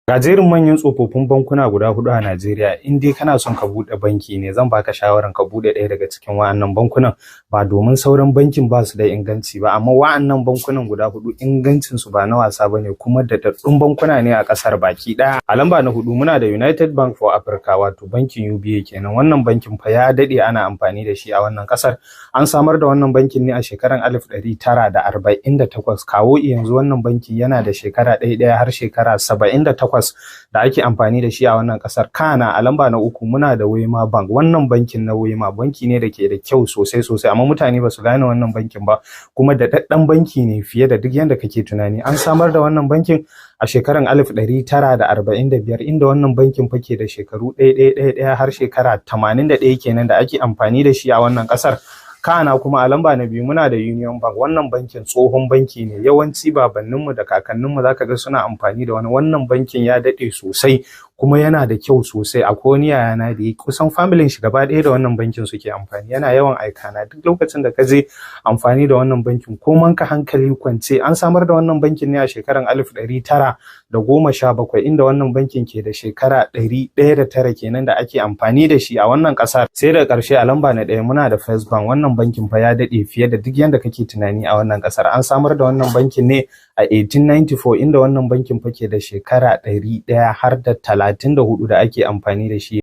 Ga jerin manyan tsofaffin bankuna guda huɗu a Najeriya. In dai kana son ka buɗe banki ne, zan baka shawaran ka buɗe ɗaya daga cikin wa'annan bankunan, ba domin sauran bankin ba su da inganci ba, amma wa'annan bankunan guda huɗu ingancin su ba na wasa bane, kuma daɗaɗɗun bankuna ne a ƙasar baki ɗaya. A lamba na huɗu muna da United Bank for Africa, wato bankin UBA kenan. Wannan bankin fa ya daɗe ana amfani da shi a wannan ƙasar. An samar da wannan bankin ne a shekarar 1948. Kawo yanzu wannan bankin yana da shekara ɗaya ɗaya har shekara 78 da ake amfani da shi a wannan kasar. Kana a lamba na uku muna da Wema Bank. Wannan bankin na Wema banki ne da ke da kyau sosai sosai, amma mutane ba su gane wannan bankin ba, kuma da daɗaɗɗen banki ne fiye da duk yanda kake tunani. An samar da wannan bankin a shekarar 1945, inda wannan bankin fa ke da shekaru ɗaya ɗaya ɗaya ɗaya har shekara 81 kenan da ake amfani da shi a wannan kasar. Kana kuma a lamba na biyu muna da Union Bank. Wannan bankin tsohon banki ne. Yawanci babanninmu da kakanninmu zaka ga suna amfani da wani. Wannan bankin ya daɗe sosai kuma yana da kyau sosai. Akwai wani yayana da ya kusan familin shi gaba ɗaya da wannan bankin suke amfani. Yana yawan aika na. Duk lokacin da ka je amfani da wannan bankin, koman ka hankali kwance. An samar da wannan bankin ne a shekarar 1917, inda wannan bankin ke da shekara 109 kenan da ake amfani da shi a wannan ƙasar. Sai da ƙarshe a lamba na ɗaya muna da First Bank. Wannan bankin fa ya daɗe fiye da duk yanda kake tunani a wannan ƙasar. An samar da wannan bankin ne a 1894, inda wannan bankin fa ke da shekara 100 har da 34 da ake amfani da shi.